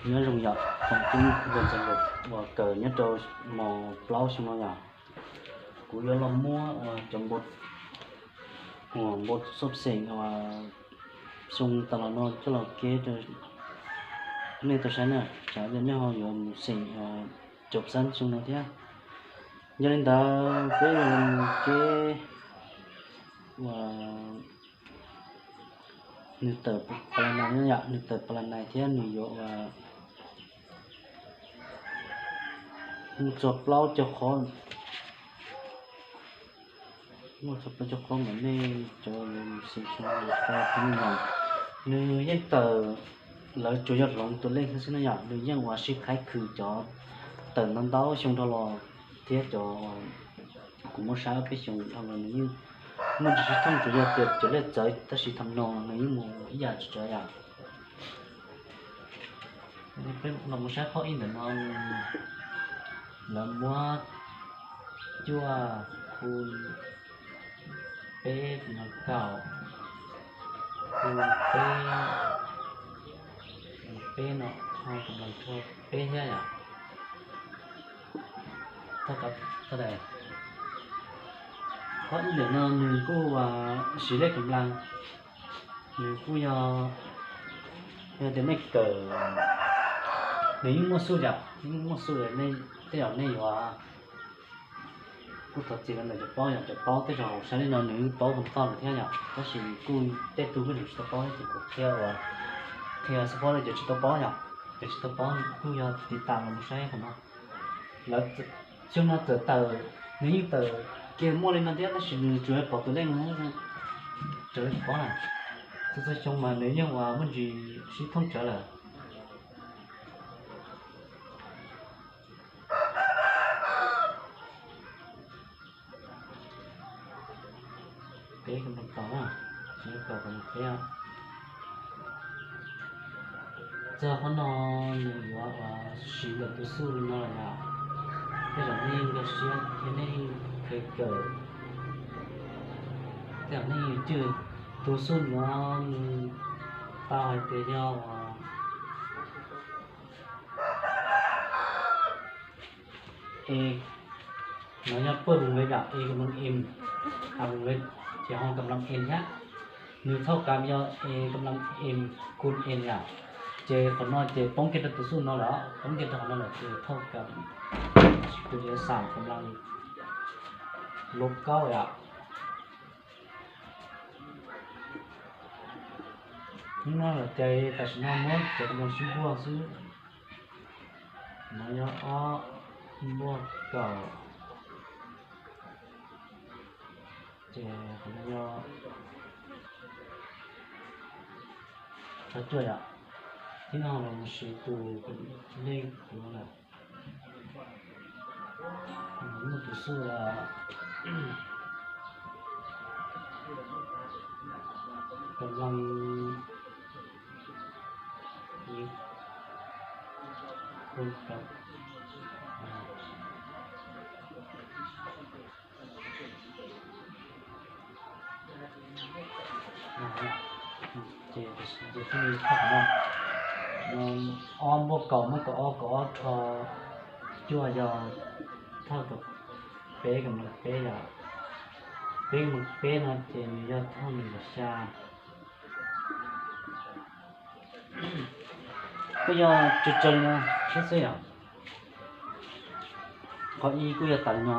Nyob zoo yom, tsoom phooj ywg uas kawm nyob rau mos plaub xyoo no yom, kuv yuav los muab cov npua, uas npua xyoo xeem uas xyoo tas los no coj los keb rau nej tau saib na, tsam yog nej ho yuav mus xeem cov xab xyoo no thiab. Yog li ntawd peb yuav los mus keb uas nws tawm pas las nais no yom, nws tawm pas las nais thiab nws yuav mus txog plaub caug qhov, mus txog plaub caug qhov mas nej cov yuav mus xeem xyoo no, nws yeej tawm, lawv tsuas yog hloov tus lej xwb na yom, nws yeej uas sib qhaib khwm cov tawm ntau ntau xyoo dhau los thiab cov kuv muab saib ob peb xyoos dhau los nws yeej muaj ntsis sib thooj, tsuas yog tias cov lej txawv tab sis thaum no nws yeej mus ib yam tsis txawv yom. Peb los mus saib qhov ib ntawm no, lawv muab cuaj khu peb no kaum, khu peb, peb no, ho kom los rau peb thiab yom. Qhov ib ntawm no nws kuj siv lej kam las, nws kuj yog, yog tias nej kawm, nws yeej muaj xuj yom, yeej muaj xuj, tej zaum nej yuav kuj thov txim rau ntawm cov paub yom, cov paub tej zaum saib li no nws yeej paub tau toj lawm thiab yom, tab sis kuj tej tug kuj tseem tsis tau paub ces kuv qhia uas, qhia xub paub rau cov tsis tau paub yom, cov tsis tau paub kuj yog tiv tas los mus saib qhov no. Lawv xyoo no txawm tawm, nws yeej tawm kiag muaj li no thiab tab sis nws tsuas pom tus lej no raws li kuv paub na. Txhua txhua xyoo mas nws yeej uas muaj ntsis sib thooj tsawv lawm. Peb kom los kaum na, tsis yog kaum kom los peb. Txog qhov no nws yuav uas siv ntawm tus xuj li no lawm yom. Tej zaum nej nkag siab thiab nej kheev kawm, tej zaum nej cwj tus xuj no nws tau hais tias yog uas E, no yog pawg voo ve yom, E kam las M, a voo ve ces ho kam las M thiab. Nws thauj kam yog E kam las M kun N yom. Ces qhov no ces poob kiag rau tus xuj no lawm, poob kiag rau qhov no lawm ces thauj kam, tus yuav xam kam las lub kaub yom. Hnub no lawm ces tam sim no muab cov kam las sib npuaj xwb. No yog ob npuaj kaum, ces qhov no yog tsawg cuaj yom. Thib no los mus siv tus lej kuv lawm. Muaj tus xuj kam las kun kam Ces, ces thiaj li thauj no, ob npuaj kaum muab kaum ob, kaum ob rho cuaj yog thauj kaum peb kam las peb yom. Peb kam las peb no ces nws yog thauj nees nkaum xya. Kuj yog tsawg tsawg li no thiab xwb yom. Qhov ib kuj yog tas li no,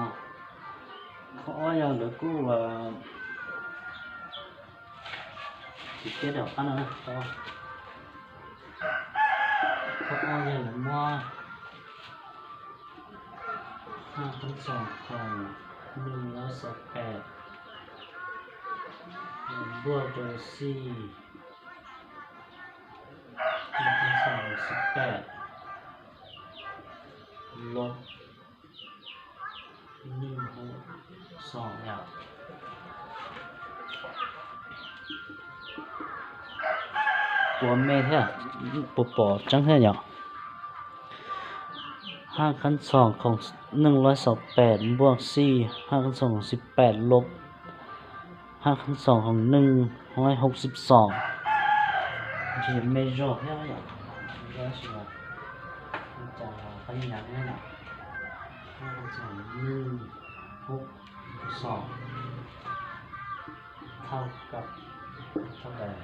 qhov ob yog lawv kuj tsis keb rau qab no na. Qhov ob yog lawv muab haj khab txoos khoom neeg lawv xaus pem npuaj rau xij, haj khab txoos xaus pem los neeg xaus yom. Puas me thiab, puas pom tseeb thiab yom? Haj khab txoos khoom neeg lawv xaus pem npuaj xij, haj khab txoos khoom xij pem los, haj khab txoos khoom neeg lawv hauv xij xos. Ntshe me zog thiab yom, tab sis mas Cas qhov nyiaj nyiam ne no, hab pheej xoom nws, hub xoom thauj kab thauj daim.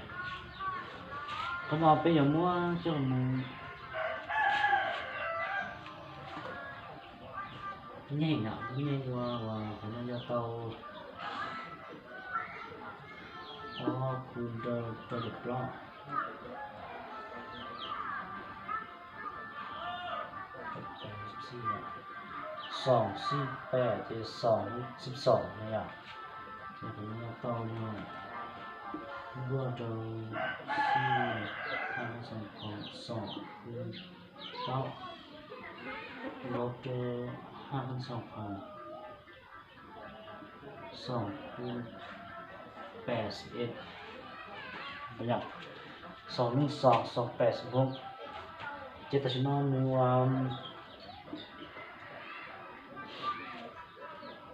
Qhov no peb yuav muab coj mus nyeem no, nyeem ua uas qhov no yog tau ob khu rau rau caum plaub. Xoom xij pem ces xoom xij xoom no yom. Ces qhov no yog tau yog npuaj rau xij, hab pheej xoom phaum xoom, plaub, nkaub rau hab pheej xoom phaum, xoom pem xib ib, xoom leej xom, xoom pem xib phaum. Ces tam sim no nws ua,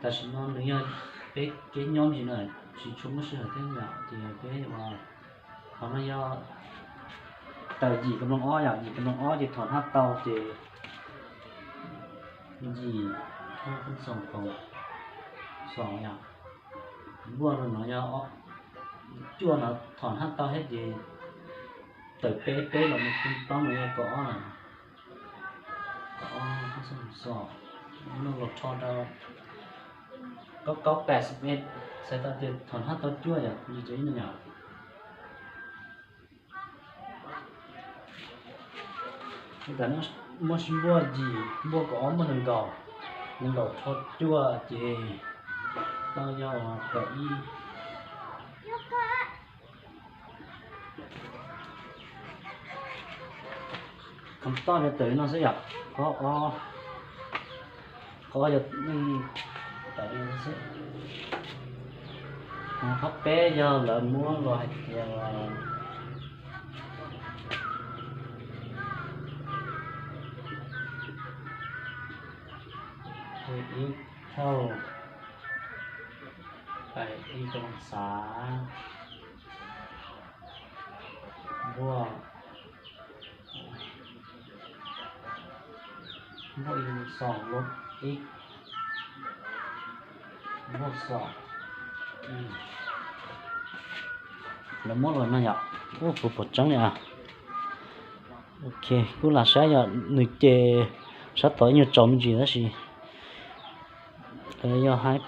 tam sim no nws yog peb kev nyob ntsis na, tsis tshua muaj sij hawm thiab yom, ces peb ua qhov no yog tawm yim kas nploos ob yom, yim kas nploos ob ces thom hab tau ces yim, hab pheej xoom phaum xoom yom. Npuaj no yog cuaj no thom hab tau thiab ces tawm peb, peb los mus pheej plaub no yog kaum ob na. Kaum ob, hab pheej xoom xoom, nuj los rho rau kaub kaub pem xib ib, txhais tau tias thom hab tau cuaj yom, yim caum ib no yom. Tam muab sib npuaj yim, npuaj kaum ob muaj nees nkaum, nees nkaum rho cuaj ces tau yog kaum ib. Kham toj yog tawm no xwb yom, qhov ob, qhov ob yog, tawm no xwb. Qhov peb yog lawv muab los hais tias ib thauj, ib kas nploos xav, npuaj, npuaj ib xoom lub ib, npuaj xoom. Lawv muab los no yom, ub, kuv pom tseeb li a. Ok, kuj lam saib yom, nws ces sab tod ib nyuag tsaus me ntsis tab sis yog hais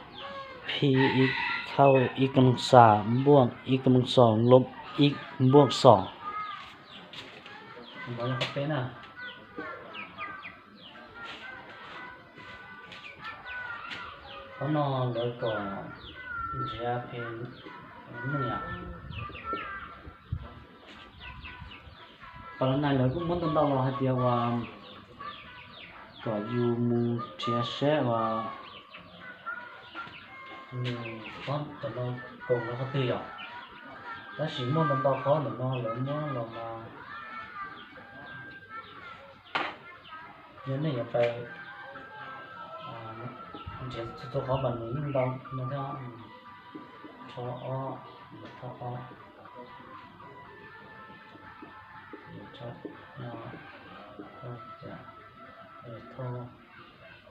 phi ib thauj ib kas nploos xav npuaj ib kas nploos xoom lub ib npuaj xoom. Qhov no lawv kom nrhiav phem, pas las nais lawv kuj muab ntau ntau los hais tias uas kom yus mus nrhiav saib uas nws qhov ntawm no koom rau qhov twg yom. Tab sis muaj ntau ntau qhov ntawm no lawv muab los mas yog nej yuav pais nrhiav txhua txhua qhov mas nws yeej ntau no thiab. Rho ob, thauj ob,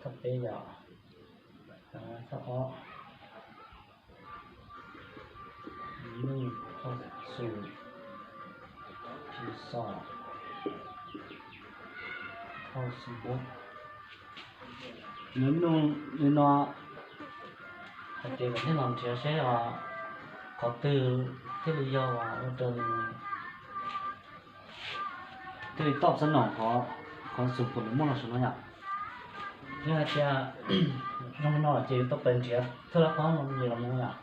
thauj peb yom, thauj ob, nuj, thauj xum, thauj xom, thauj xum. Nws nuj li no hais tias kom nej los nrhiav seb qhov twg thiaj li yog ua rau nws thiaj li toj txhab noom qhov, qhov xum pum nws muaj los saum no yom. Yog hais tias zoo li no ces yus tau pais nrhiav thawj lab qhov no los mus yom.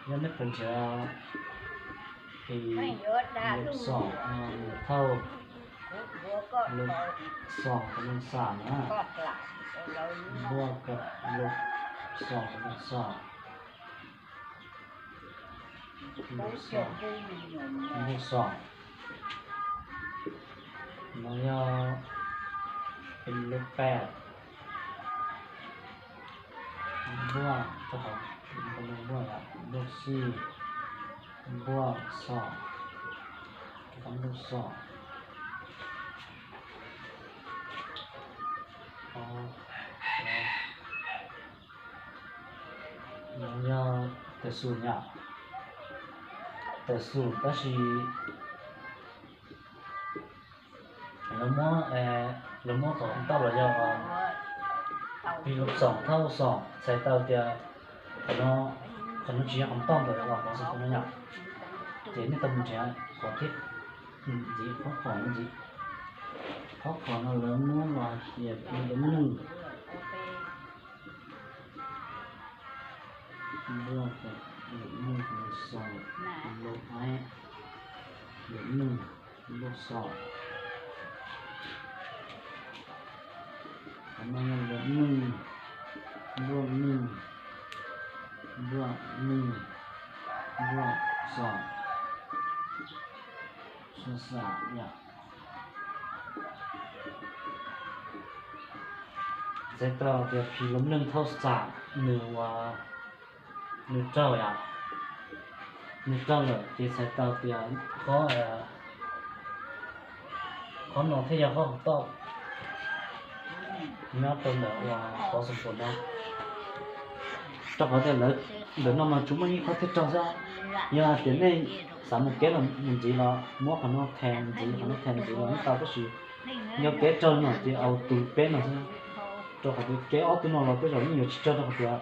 Yog nej pais nrhiav es lub xom, thauj lub xom, lub xam na, npuaj lub xom, lub xam, lub xam. No yog lub paj, npuaj, npuaj, npuaj xij, npuaj xom, npuaj xom. Nov yog tawm xum yom, tawm xum tab sis lawv muab, lawv muab qhov tauj los yog pis lus xoom thauj xoom txhais tau tias qhov no, qhov no tsis yog qhov tauj ntawm qhov xwm no yom. Ces nej tau mus nrhiav qhov thiab ntxiv, qhov qhom no ntxiv. Qhov qhom no lawv muab los hais tias pis lus neej, lus neej, lus xoom, lus aib, lus neej, lus xoom. Qhov no yog lus neej, nruab neej, nruab neej, nruab xoom, xua xam yom. Txhais tau tias pis lus neej thauj xam nws ua, nws raug yom, nws raug lawm ces txhais tau tias qhov, qhov no thiaj yog qhov hauv tauj nyob rau ntawm uas qhov xwm pum no. Rau qhov tias lawv ntawm no mas tsuas muaj ib qhov thiaj raug xwb. Yog hais tias nej xav mus kev los mus ntxiv los muab qhov no thaij ntxiv, qhov no thaij ntxiv los yeej tau, tab sis yog kev raug no ces au tus peb no xwb. Rau qhov tias kev ob tug no los tej zaum yeej yuav tsis raug rau qhov tias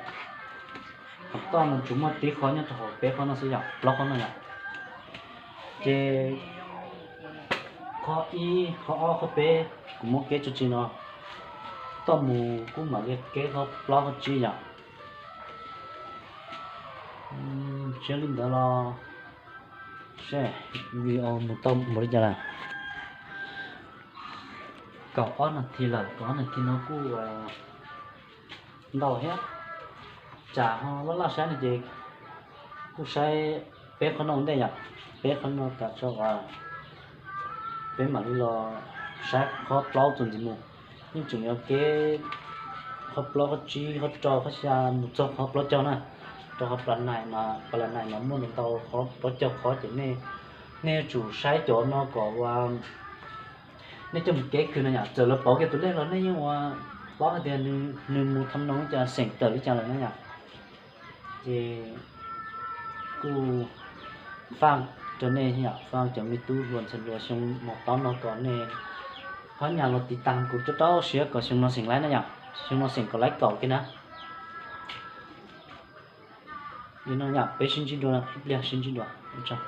qhov tauj no tsuas muaj tib qhov nyob rau hauv peb qhov no xwb yom, plaub qhov no yom. Ces qhov ib, qhov ob, qhov peb kuv muab kev tso tseg no, toj mus kuj mam li kev qhov plaub qhov tsib yom. Siab li ntawd los seb video mus tau npaum li cas lawm. Kaum ob nas this lawm, kaum ob nas this no kuj ntau thiab. Tsam ho laj laj saib no ces kuj saib peb qhov no ua ntej yom, peb qhov no tas tso as, peb mam li los saib qhov plaub txuas ntxiv mus. Yeej tseem yuav kev qhov plaub qhov tsib qhov rau qhov xya mus txog qhov plaub caug na. Rau qhov pla nais mas, pla nais mas muaj ntau ntau qhov, plaub caug qhov ces nej, nej yuav tsum saib cov no kom ua, nej coj mus kev kawg no yom. Txawm lawv pauv kiag tus lej los nej yeej ua paub hais tias nws mus tham no cas xeem tawm li cas lawm na yom. Ces kuj faj rau nej yom, faj cov me tub hluas ntxhais hluas xyoo mos taub no kom nej pab nyas los tiv tas kuv rau rau siab kom xyoo no xeem laib na yom, xyoo no xeem kom laib kaum kiag na. Li no yom, peb sib ntsib dua, ib pliag sib ntsib dua, ua tsaug.